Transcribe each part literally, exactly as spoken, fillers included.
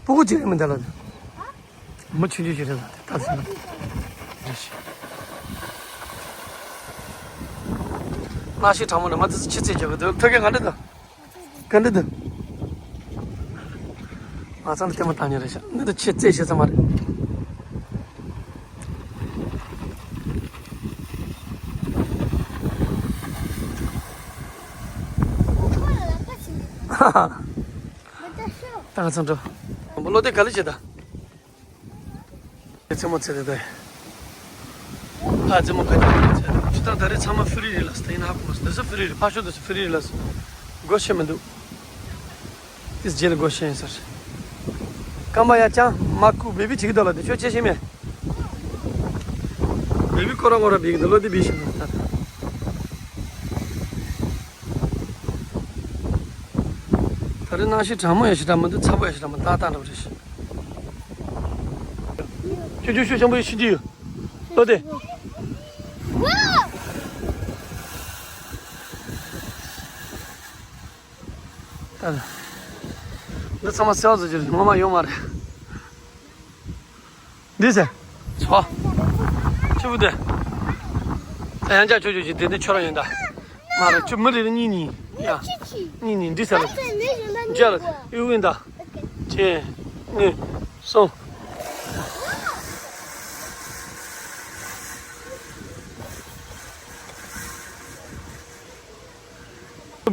སྤུ་གུ་གཅིག་རེད་མི་འདུག་ལ། མི་ཆུང་ཆུང་ཞིག་རེད་ལ་དེ་ལྟ་ཟིན་པ། གནམ་གཤིས་གྲང་མོ་ནས་མ་དེ་ཚོ་ཆུ་ཚོད་རྒྱག་གི་འདུག་ཐོད་རྒལ་ག་འདྲ་འདུག་ག་འདྲ་འདུག་ང་ཚང་ལ་ལྟད་མོ་བཏང་ཉེ་རེད་ཤག་འདི་ད་ཆེ་རྩེད་ཤེས་ས་མ་རེད། ཧ་ཧ། ད་ང་ཚང་འགྲོ། བློ་བདེ་ག་ལེ་བྱེད་ད། རྩེད་མོ་རྩེ་དེ་དེ། ཨ་རྩེད་མོ་ག་ཅི་རྩེ་དེ། ཇི་ལྟར་ད་རེས་ཚང་མ་ཧྥི་རི་རེད་ལ་ད་ཡིན་ན་ཧ་གོ་མ་སོང་། འདི་ཚོ་ཧྥི་རི་རེད། ཕ་ཤོ་འདི་ཚོ་ཧྥི་རི་རེད་ལ། སྒོ་ཕྱེ་མི་འདུག་དེ་རྗེས་ལ་སྒོ་ཕྱེ་ཡིན་ཟེར། སྐར་མ་ཡ་ཅང་མ་ཁུག་བེ་བི་བྱེད་ཀྱི་འདུག་ལ་དེ་ཁྱོད་ཅི་ཤེས་མེད། བེ་བི་ཀོ་ར་ཀོ་ར་བེ་གི་འདུག་ལོ་དེ་བེ་ཤེས་མི་འདུག་ད། ད་རེས་གནམ་གཤིས་གྲང་མོ་ཡ་ཞེ་དྲག་མི་འདུག་ཚ་པོ་ཡ་ཞེ་དྲག་མི་འདུག་ཏག་ཏག་འདྲ་པོ་རེད་ཤག་ཁྱོད་ཁྱོད་ཤོད་ཆེན་པོ་ཡི་ཤི་རྒྱུ་ཡོད། ལོ་དེ། ད་འདི་ཚང་མ་སེལ་བཟོ་རྒྱུ་རེད། ངོ་མ་ཡོད་མ་རེད། འདི་ཟེར། ཚོ། ཆུ་བུ་དེ། ད་ཡང་ཅག་ཆོས་ཆོས་ཀྱི་དེ་འདི་ཁྱོད་རང་ཡིན་ད། མ་རེད་ཁྱོད་མི་རེད་གཉིས་གཉིས། ཡ། གཉིས་གཉིས་འདི་ཟེར་ལ། འཇལ་ལ་ཨེ་ཝིན་ད། གཅིག་གཉིས། གསུམ།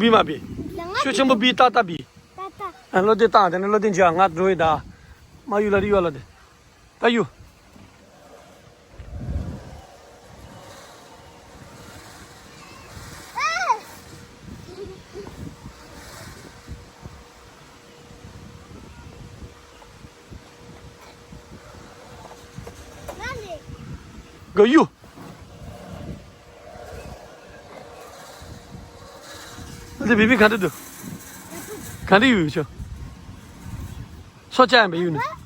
བི་མ་བི། ཤོད་ཆེན་པོ་བི་ཏག་ཏག་བི། ཏག་ཏག་ཨ་བློ་བདེ་བཏང་དེ་ནས་བློ་བདེ་འཇལ་ང་འགྲོ་ཡི་ད། མ་གཡུག་ལ་རི་གཡོག་ལ་དེ། ད་གཡུག་ག་གཡུག་འདི་བི་བི་ག་འདྲ་འདུག་ག་འདྲ་ཡོད་ཆོ། སོ་ཅག་ཡང་བི་ཡོད་ནི།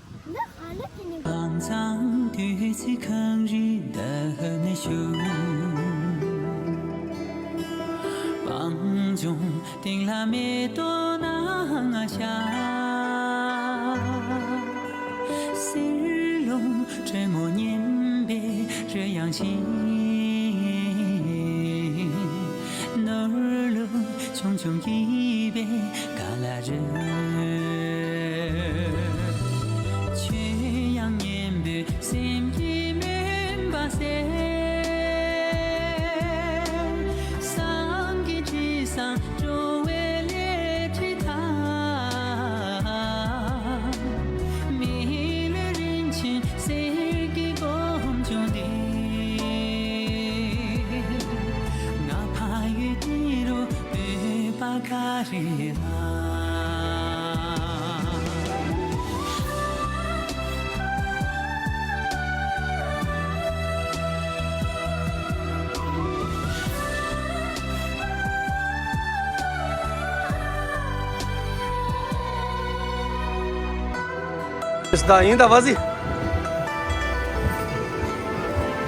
ད་ཡིན་ད་བ་ཟི།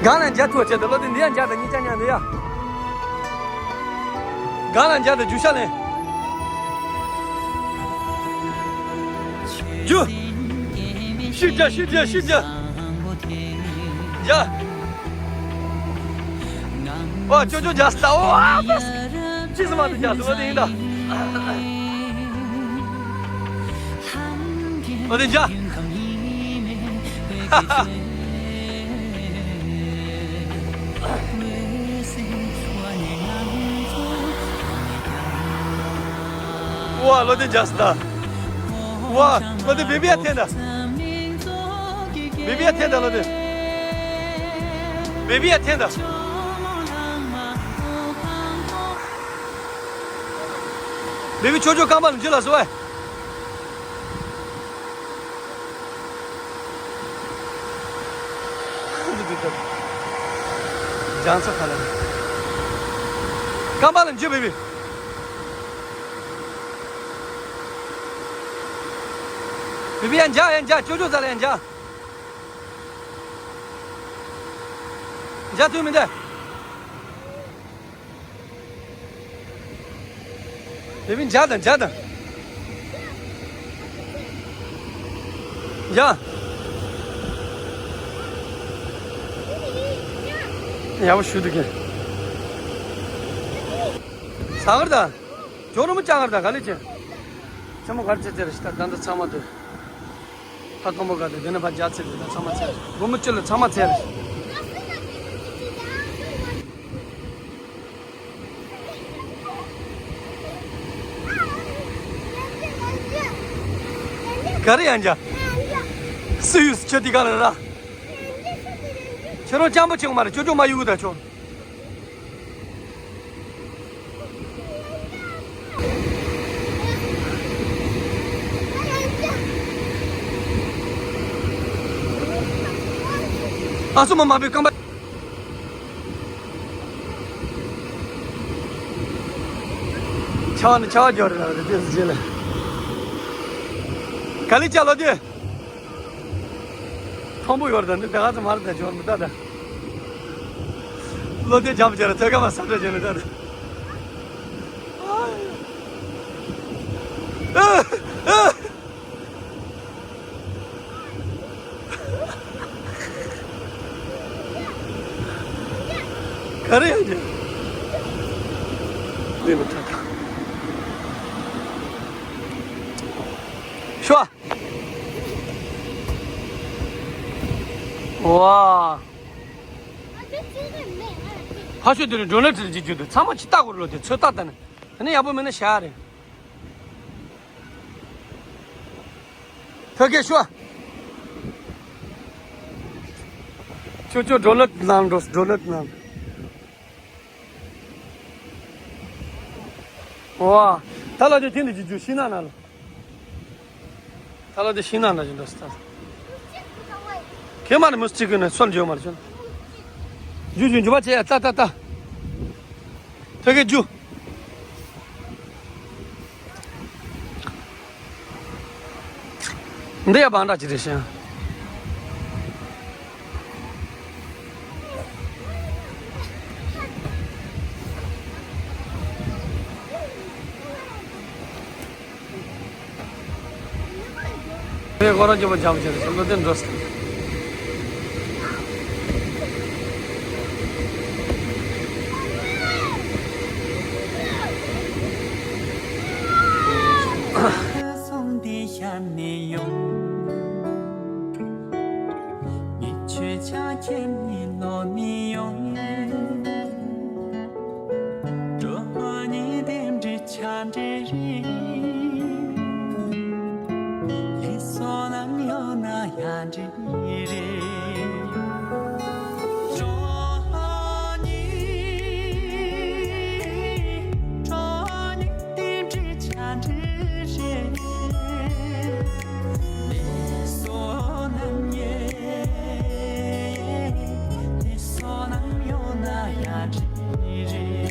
གང་ལ་འཇའ་ཐུག་བྱེད་དུ་ལོ་དེ་འདི་ཡང་འཇའ་དང་གཉིས་ཆ་མཉམ་དུ་ཡ། གང་ལ་འཇའ་དང་རྒྱུ་ཤ་ལེན། རྒྱུ། ཤི་རྒྱ་ཤི་རྒྱ་ཤི་རྒྱ། འཇའ། ཨོ་ཅོ་ཅོ་རྒྱ་སྟ་ཨོ་ཨ་ཙི། ཅི་སི་མ་དུ་རྒྱ་སུ་ལོ་དེ་ཡིན་ད། ཨོ་དེ་འཇའ། ཝ་ལོ་དེ་རྒྱ་སྟ། ཝ་ལོ་དེ་བེ་བི་ཡ་འཐེན་ད། བེ་བི་ཡ་འཐེན་ད་ལོ་དེ། བེ་བི་ཡ་འཐེན་ད། བེ་བི་ཆོ་ཆོ་རྐང་པ་ལ་འཇུ་ལ་སོ་ཨེ། རྒྱང་ཚ་ཁ་ལ། རྐང་པ་ལ་འཇུ་བེ་བི། བེ་བི་ཡ་འཇའ་ཡ་འཇའ་ཅོ་ཅོ་ཙ་ལ་ཡ་འཇའ། འཇའ་ཐུབ་མི་འདུག་བེ་བི་འཇའ་དང་འཇའ་དང་། ཡ། ཡག་པོ་ཞུ་འདུག་གི། ཟ་གར་ད། ཇོ་རུ་མོ་ཅང་གར་ད་ག་ལེ་ཅེ། ཆེན་མོ་གར་ཅེ་ཅེ་རེ་ཤི་ད་ད་འདི་ཚང་མ་འདི། ཕ་ཐོང་པོ་ག་དེ་དེ་ནས་ཕ་རྒྱ་ཚེ་དེ་ད་ཚང་མ་ཚེ་རེ། སྒོར་མོ་ཅི་ལ་ཚང་མ་ཚེ་རེ། ག་རེ་ཡང་འཇའ། སུ་ཡུས་ཁྱོད་དེ་ག་ལ་ར། ཁྱོད་རང་སྤྱང་པོ་ཆེ་གི་མ་རེད། ཁྱོད་ཅུང་མ་ཡུག་ད་ཁྱོད། ཨ་སུ་མ་མ་པའི་རྐང་པ། ཆ་བ་ནི་ཆ་བ་འབྱོར་རེད་ལ་རེད་དེ་སུ་བྱེད་ལ། ག་ལི་ཅ་ལོ་དེ། མཐོན་པོ་ཡོད་རེད་ད། འདི་དེ་ག་ཚོད་མ་རེད་ད། འབྱོར་མི་ད་ད། ལོ་དེ་འཇམ་བྱས་ལ་ཐོད་སྐམ་མ་ས་འདྲ་བྱས་ལ་ད་ད། ག་རེ་ཡོད་ཀྱི། ལས་མི་ཐག་ཐག་ཤོ། ཝ། ཕ་ཤོད་དེ་ནི་སྒྲོན་ལ་དྲིལ་གྱི་རྒྱུ་དེ་ཚང་མ་ཅི་ལྟ་དགོས་ལོ་དེ་ཚོད་ལྟ་ད་ནི། དེ་ནི་ཡག་པོ་མེད་ན་བྱ་རེད། ཐོད་རྒལ་ཤོ། ཁྱོད་ཁྱོད་སྒྲོན་ལ་ནང་འགྲོ། སྒྲོན་ལ་ནང་། ཝ། ད་ལ་དེ་དེ་ནི་ཅི་རྒྱུ་ཤི་ན་ན་ལ། ད་ལ་དེ་ཤི་ན་ན་ཅི་འདྲ་སི་ད། ཁེ་མ་ནི་མུ་སི་ཅི་ཀི་ནི་སོན་འཇོ་མ་རེད་ཅོ། རྒྱུ་རྒྱུ་འཇུ་བ་བྱེད་ཡ་ད་ད་ད། ཐོད་རྒལ་རྒྱུ། འདི་ཡ་བང་འདྲ་ཅི་རེད་ཤང་། ངས་ཁོ་རང་སྐྱོ་པོ་འཇམ་བྱས་ནས་བློ་བདེ་འགྲོ་སྲིད། སོང་དེ་ཤར་ནས་ཡོང་། ངས་ཆོས་ཆ་ཁྱེར་ནས་ལོག་ནས་ཡོང་། གྲོགས་པོ་གཉིས་དེ་འདྲའི་ཆ་འདྲ་རེད། ལས་སོ་ནམ་ཡོང་ན་ཡང་འདྲ་རེད། གྲོགས་པོ་གཉིས། གྲོགས་པོ་གཉིས་དེ་འདྲའི་ཆ་འདྲ་རེད། ལས་སོ་ནམ་ཡོང་། ལས་སོ་ནམ་ཡོང་ན་ཡང་འདྲ་རེད།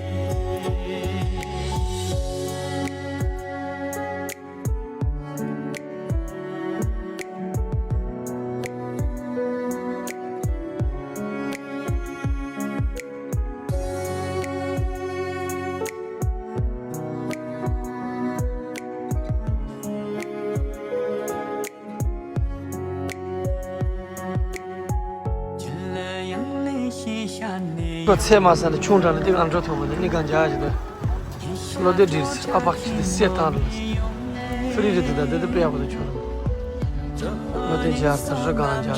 ཁོ་ཚེ་མ་ས་ནས་ཆུང་དྲགས་ལ་དེ་ང་འགྲོ་ཐུབ་པ་དེ་ནི་གང་བྱ་ཞིག་ཏུ། བློ་བདེ་འདྲིས་ཨ་ཕ་ཁྱི་དེ་སེ་ཐང་རུ། ཧྥི་རི་རི་དེ་དང་དེ་དེ་དཔེ་ཡག་པོ་དེ་ཆོག་རུ། བློ་བདེ་འཇར་དང་རི་གང་འཇར།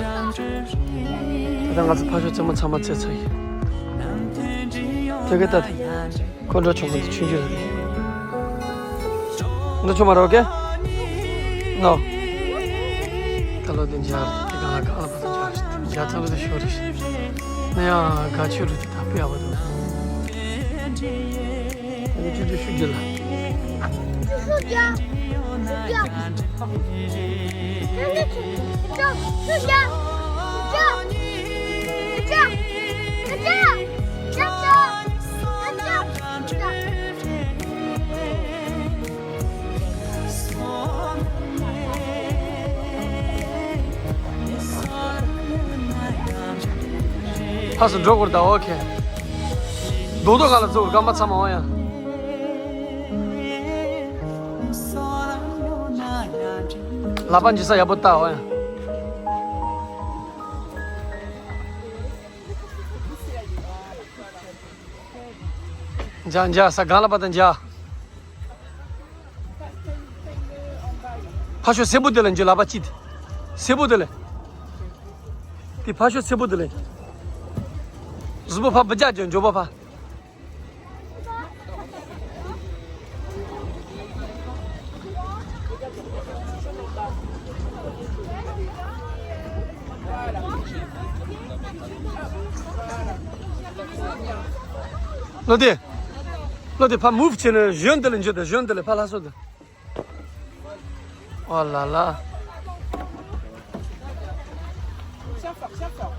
དེ་དང་ང་ཚོ་ཕ་ཤོ་ཚེ་མ་ཚང་མ་ཚེ་ཚ་ཡིན། དེ་གི་ད་དེ། ཁོ་འགྲོ་ཆུང་མ་དེ་ཆུང་ཆུང་རེད། འདི་ཆུང་མ་རོགས་ཀྱི། ནོ། ད་ལོ་དེ་འཇར་དེ་གང་ལ་གང་ལ་བ་དེ་འཇར་འཇར་ཚང་ལོ་དེ་ཤོར་རེད། ནི་ཡང་དགའ་ཆོས་རུ་དེ་ད་དཔེ་ཡག་པོ་འདུག་ད་ནི་ཅི་ཅི་ཤུ་རྒྱུ་ལ། ཤུ་རྒྱ། ཤུ་རྒྱ། ཕར་ཚུར་འགྲོ་དགོས་རེད་ད། ཨོ་ཁེ། རྡོག་རྡོག་ག་ལ་བཙུགས་རྐང་པ་ཚང་མ་འོང་ཡ། ལག་པ་འཇུ་ས་ཡག་པོ་ལྟ་འོང་ཡ། འཇག་འཇག་ས་གང་ལ་པ་དང་འཇག་ཕ་ཤོ་སེ་པོ་དེ་ལ་འཇུ་ལ་པ་ཅི་དེ། སེ་པོ་དེ་ལ། དེ་ཕ་ཤོ་སེ་པོ་དེ་ལ། གཟུགས་པོ་ཕ་བུ་འཇག་འཇོ་འཇོ་པ་ཕ། ལོ་དེ། ལོ་དེ་ཕ་མུབ་བྱས་ནས་གཞོན་དེ་ལ་འཇུ་དང་གཞོན་དེ་ལ་ཕ་ལྷ་སོ་དང་། ཨོ་ལ་ལ། Tiens fort, tiens fort.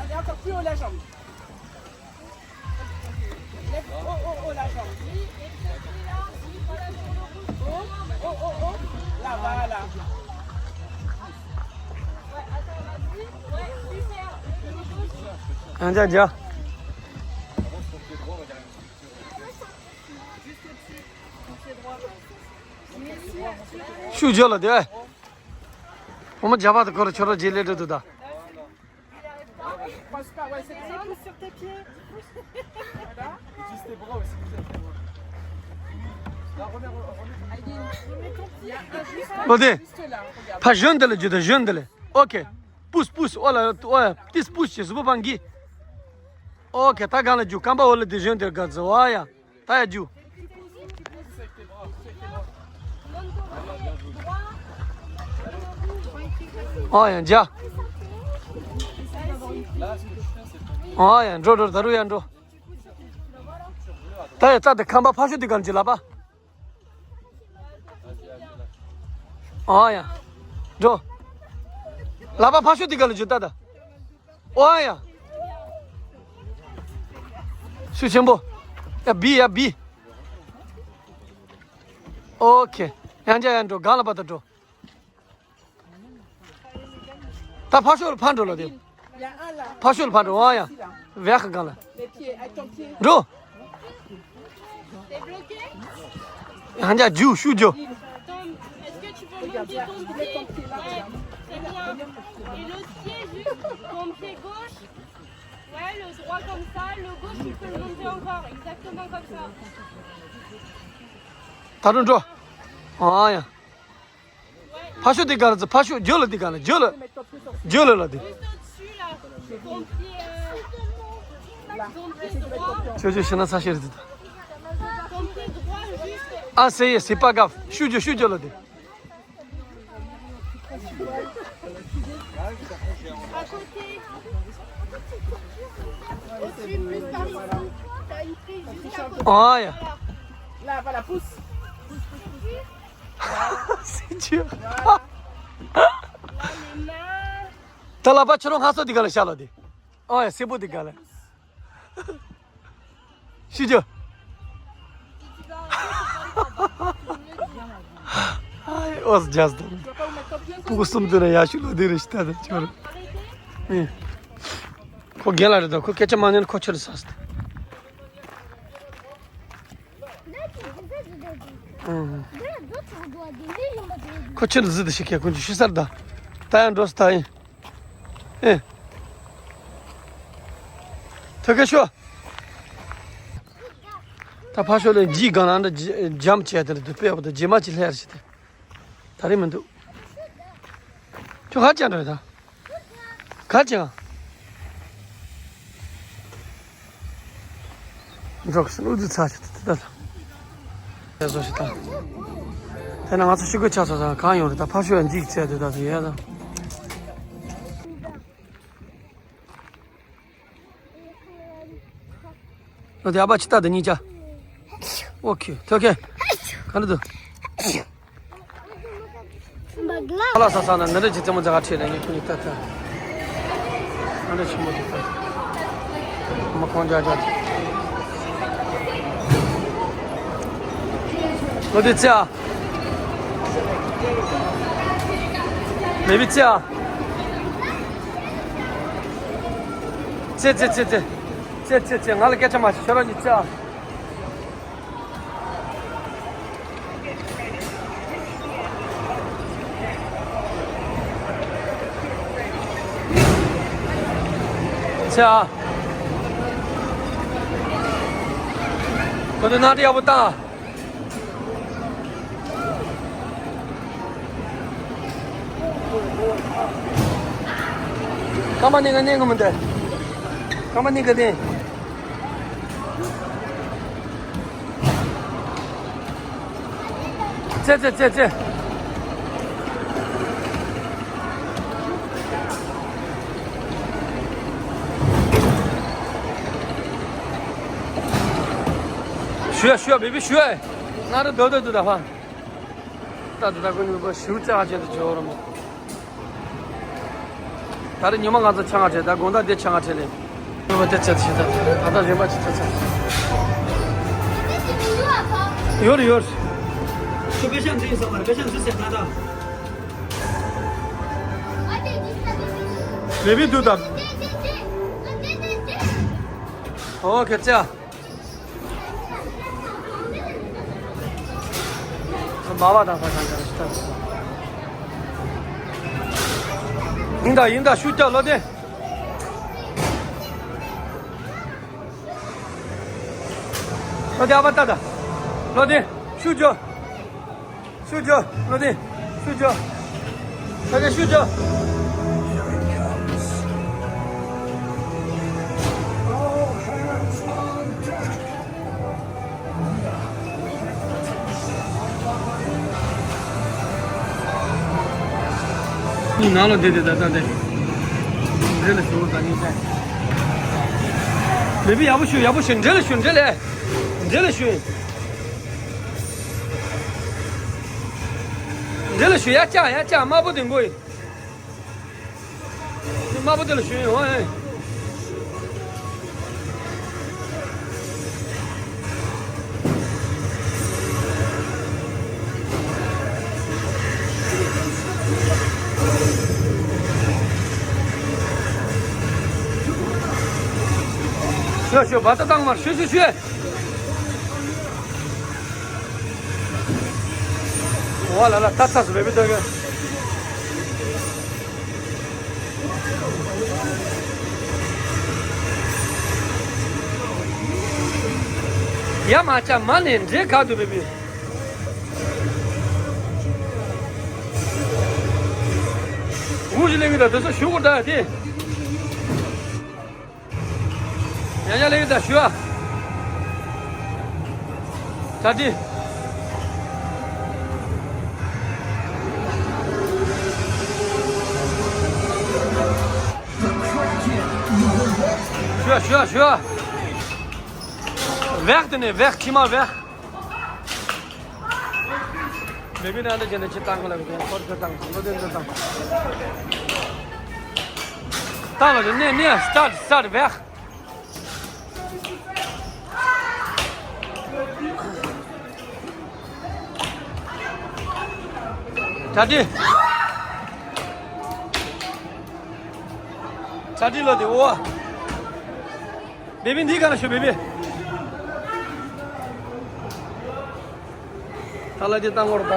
Allez, encore plus haut la jambe. Lève haut, haut, haut la jambe. Haut, haut, haut, haut. Là, voilà. ཨ་འཇག་འཇག་ཤུགས་རྒྱག་ལ་དེ། ཕོ་མོ་རྒྱ་བ་དང་ཁོ་ར་ཁྱོད་ར་རྗེས་ལས་འགྲོ་འདུག་ད། Passe pas, ouais, c'est ça. Pousse sur tes pieds. Voilà. Utilise tes bras aussi. Là, remets, remets. Remets ton pied. Il y a un juste, ལོ་དེ། Juste là, regarde. ཕ་གཞོན་དེ་ལ་རྒྱུ་དང་གཞོན་དེ་ལ། ཨོ་ཁེ། Pousse, pousse, ཨོ་ལ་ཨོ་ཡ། ཏིས་pousse བྱེད་གཟུགས་པོ་སྤང་གི། ཨོ་ཁེ། ད་གང་ལ་རྒྱུ་རྐང་པ་འོག་ལ་དེ་གཞོན་དེར་དགའ་ཚོ་ཨ་ཡ། ད་ཡ་རྒྱུ། ཨོ་ཡ་འཇག་ཨོ་ཡ་འགྲོ་འགྲོ་ད་རུ་ཡ་འགྲོ། ད་ཡ་རྩ་དེ་ཁང་པ་ཕ་ཤོ་དེ་གང་ཅི་ལ་པ། ཨོ་ཡ། འགྲོ། ལ་པ་ཕ་ཤོ་དེ་གང་ལ་འཇུ་ད་ད། ཨོ་ཡ། ཤུགས་ཆེན་པོ། ཡ་བི་ཡ་བི། ཨོ་ཁེ། ཡང་འཇག་ཡང་འགྲོ་གང་ལ་པ་ད་འགྲོ། ད་ཕར་ཕྱོགས་ལ་ཕར་འགྲོ་ལ་དེ། Il y a un là. ཕར་ཕྱོགས་ལ་ཕར་འགྲོ་ཨ་ཡ། Ici, là. བེག་གང་ལ། Les pieds, avec ton pied. འགྲོ། T'es bloqué ? ཡང་འཇག་རྒྱུག་ཤུགས་རྒྱུག Tom, est-ce que tu peux monter ton pied ? Ouais, c'est bien. Et l'autre pied, juste ton pied gauche. Ouais, le droit comme ça, le gauche, tu peux le monter encore, exactement comme ça. ད་རུང་འགྲོ། ཨ་ཡ། ཕར་ཕྱོགས་དེ་ག་ལ་ཙི་ཕར་ཕྱོགས་རྒྱུ་ལ་དེ་ག་ལ་རྒྱུ་ལ། རྒྱུ་ལ་ལ་དེ། Juste au-dessus, là. Ton pied, euh, ton pied droit. ཁྱོད་ཁྱོད་ཤི་ན་ས་ཤེར་དེ་ད། Ton pied droit, juste. ཨ་c'est, c'est pas grave. ཤུགས་རྒྱུ་ཤུགས་རྒྱུ་ལ་དེ། À côté. Suis plus par ici. T'as une prise juste à côté. ཨ་ཡ། Voilà. Là, voilà, pousse. C'est dur. Voilà. Là, les mains. ད་ལ་པ་ཁྱོད་རང་ཧ་སོ་དེ་ག་ལ་ཤ་ལ་དེ། ཨ་ཡ་སེ་པོ་དེ་ག་ལ། ཤི་རྒྱུ། ཨ་ཡ་ཨོ་ཟ་ཇ་ཟ་དང་། སྤུ་གུ་གསུམ་དུ་ན་ཡ་ཤུ་ལོ་དེ་རེ་ཤི་ད་དེ་ཁྱོད་རང་། ཨེ། ཁོ་རྒན་ལ་རེད་ད་ཁོ་སྐད་ཆ་མ་ཉན་ཁོ་ཁྱོད་ལ་ཟ་ཟ་དེ། ཁོ་ཆུ་ལ་ཟི་དེ་ཞིག་ཁེ་ཁོ་ཆུ་ཤི་སར་ད། ད་ཡང་འགྲོ་སི་ད་ཡིན། ཨེ། ཐུ་ཁེ་ཤོ། ད་ཕ་ཤོ་ལས་ཇི་གང་ལ་འདྲ་འཇམ་བྱས་དེ་འདྲ་དུ་དཔེ་བ་ད་རྗེས་མ་ཅི་ལྷེར་ཞིག་དེ། ད་རེས་མི་འདུག་ཁྱོད་ཧ་ཅང་འདྲ་ད། ག་ཅང་། འགྲོགས་སུ་ཨུ་ཙི་ཚ་ཞིག་ཏུ་ཏི་ད་ལ། ཡ་བཟོ་ཞིག་ད། དེ་ན་ང་ཚོ་ཤི་གོ་ཆ་ཚ་ཚ་གང་ཡོང་རེད་ད་ཕར་ཤོ་ཡང་འཇིག་ཚད་དེ་ད་ཚོ་ཡ་ད། ལོ་དེ་ཨ་ཕ་ཅི་ལྟ་དེ་གཉིས་ཆ། ཨོ་ཁེ་ཐོ་ཁེ། ག་འདྲ་འདུག་ཨ་ལ་ས་ས་ན་ནི་རེ་ཅི་ཙམ་མོ་ཛ་ག་ཁྲིད་ལ་ངས་ཁུ་ནི་ལྟ་ལྟ། ཨ་འདྲ་ཆེན་མོ་དེ་ལྟ། མ་ཁོང་རྒྱ་རྒྱ། ལོ་དེ་ཚེ་ཨ། མེ་བི་ཚེ་ཨ། ཚེ་ཚེ་ཚེ་ཚེ། ཚེ་ཚེ་ཚེ་ང་ལ་སྐད་ཆ་མ་བཤད་ཁྱོད་རང་གཉིས་ཚེ་ཨ། ཚེ་ཨ། ཁོ་ཚོ་སྣང་དྲི་ཡག་པོ་བཏང་། སྐར་མ་གཉིས་ཀ་གནོན་གི་མི་འདུག་སྐར་མ་གཉིས་ཀ་གནོན། ཙེ་ཙེ་ཙེ་ཙེ། ཞུ་ཡ་ཞུ་ཡ་བེ་བི་ཞུ་ཡ། ང་ར་རྡོ་རྡོ་རྡོ་ད་ཕ། ད་ད་ད་ཀུན་ནུས་པ་ཞུ་ཙེ་ཨ་ཅེ་ད་ཇོ་ར་མོ། ད་རེས་ཉི་མ་ང་ཚོ་ཆང་ཨ་ཅེ་ད་དགོང་དག་དེ་ཆང་ཨ་ཅེ་ལེ། ཉི་མ་དེ་ཚེ་ད་ད་ད་རིམ་པ་ཅི་ཚེ་ཚེ། ཡོར་ཡོར། ཁྱོད་པེ་ཤང་འཛིན་ས་མར་པེ་ཤང་འཛིན་ཟེར་ན་ད། ལེ་བི་དུ་ད། ཨོ་ཁེ་ཚེ། མ་བ་དང་ས་གང་གང་ཞིག་ཡིན་ད་ཡིན་ད་ཤུ་ཀྱ་ལོ་དེ། ལོ་དེ་ཨ་བ་ཏ་ད། ལོ་དེ་ཤུ་ཀྱ། ཤུ་ཇོ། ལོ་དེ། ཤུ་ཇོ། ད་ག་ཤུ་ཇོ། ནང་ལོ་དེ་དེ་ད་ད་དེ། འདྲེ་ལ་ཞུ་ད་ནི་ད། མི་བི་ཡག་པོ་ཞུ་ཡག་པོ་ཞུ་འདྲེ་ལ་ཞུ་འདྲེ་ལ། འདྲེ་ལ་ཞུ། འདི་ལ་ཞུ་ཡ་ཅག་ཡ་ཅག་དམར་པོ་དེ་མགོ་ཡིན། དམར་པོ་དེ་ལ་ཞུ་ཡོང་ཨེ། ཞུ་ཞུ་བ་ད་བཏང་མར་ཞུ་ཞུ་ཞུ། ཝ་ལ་ལ་ད་ཚ་སུ་བེ་བི་ཏོ་གི། ཡ་མ་ཅ་མ་ནས་འདྲེ་ག་དུ་བེ་བི། འུ་ཞི་ལེ་གི་ད་དུ་སུ་ཞུ་གོ་ད་དེ། ཡ་ཡ་ལེ་ཡོད་ད་ཞུ་ཨ། ད་དེ། ཞུ་ཨ་ཞུ་ཨ་ཞུ་ཨ། བེག་དེ་ནས་བེག་ཁྱི་མ་བེག། མེ་བི་ན་འདི་བྱས་ནས་ཅི་བཏང་གི་ལ་གི་ཁོར་ཁྱོད་བཏང་ལོ་དེ་འདི་བཏང་། བཏང་ལ་དེ་ནས་ནས་སི་ཊར་སི་ཊར་བེག། ད་དེ། ད་དེ་ལོ་དེ་འོ། བེ་བི་འདི་ག་ལ་ཞུ་བེ་བི། ད་ལ་དེ་བཏང་བར་ད།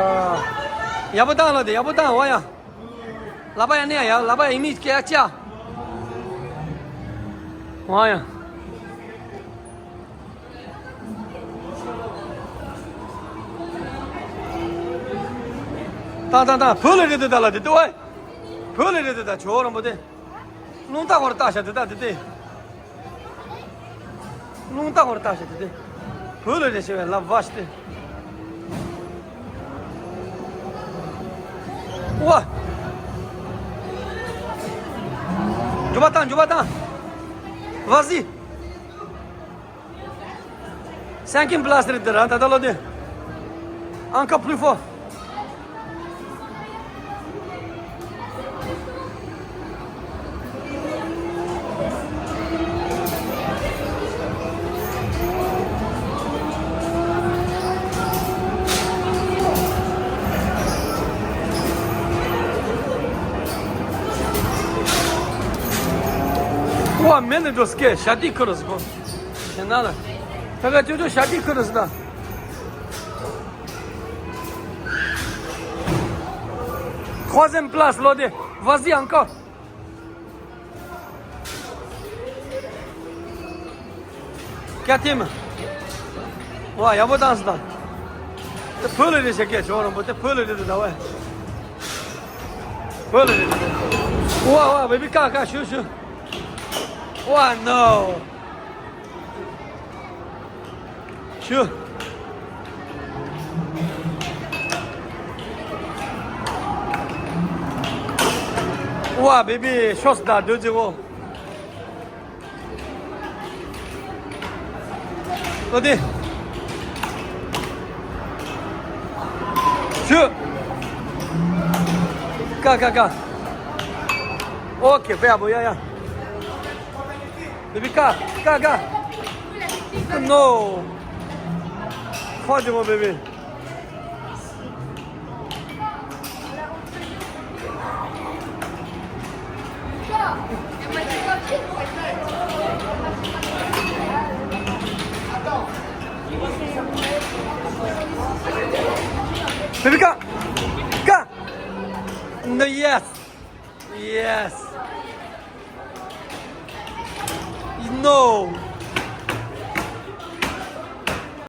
ཡག་པོ་བཏང་ལ་དེ་ཡག་པོ་བཏང་བ་ཡ། ལ་པ་ཡ་ནི་ཡ་ཡ་ལ་པ་ཡ་ཡིན་མི་སྐད་ཡ་ཅི་ཡ། བ་ཡ། ཏང་ཏང་ཏང་བོད་ལ་རེད་དེ་ད་ལ་དེ་ལྟ་བ། བོད་ལ་རེད་དེ་ད་ཇོ་བོ་རིན་པོ་ཏེ། རླུང་རྟ་བར་ལྟ་ཤ་དེ་ལྟ་དེ་ལྟ། རླུང་རྟ་བར་ལྟ་ཤ་དེ་ལྟ། བོད་ལ་རེད་ཤེས་པའི་ལབ་བ་ཤི་ཏེ། ཝ། འགྱོ་བ་བཏང་འགྱོ་བ་བཏང་། ཝ་ཟི། Cinquième place རེད་དེ་ར་ད་ད་ལོ་དེ། Encore plus fort. ཝ་མེ་ནི་འགྲོ་སྐད་ཞ་ཏི་ཁུ་རུ་སི་གོ། ཁྱེད་ན་ལ། ད་ག་ཅོ་ཅོ་ཞ་ཏི་ཁུ་རུ་སི་ད། Troisième place, l'O D. Vas-y encore. Quatrième. ཝ་ཡག་པོ་བཏང་སོང་ད། དེ་བོད་ལ་རེད་ཤག་གས་ཇོ་རོང་པོ་དེ་བོད་ལ་རེད་འདུག་ད་ཝ། བོད་ལ་རེད་འདུག་ཝ་ཝ་བེ་བི་ཀ་ཀ་ཤུ་ཤུ། ཝ་ནོ། ཤུ། ཝ་བེ་བི་ཤོས་ད་དུ་ཅི་ཝོ། ཨོ་དེ། ཤུ། ཀ་ཀ་ཀ། ཨོ་ཁེ་པེ་ཨ་བོ་ཡ་ཡ། བེ་བི་ཀ་ཀ་ཀ། ནོ། ཁོ་ཅི་མོ་བེ་བི། Baby, go! Go! No, yes! Yes! No!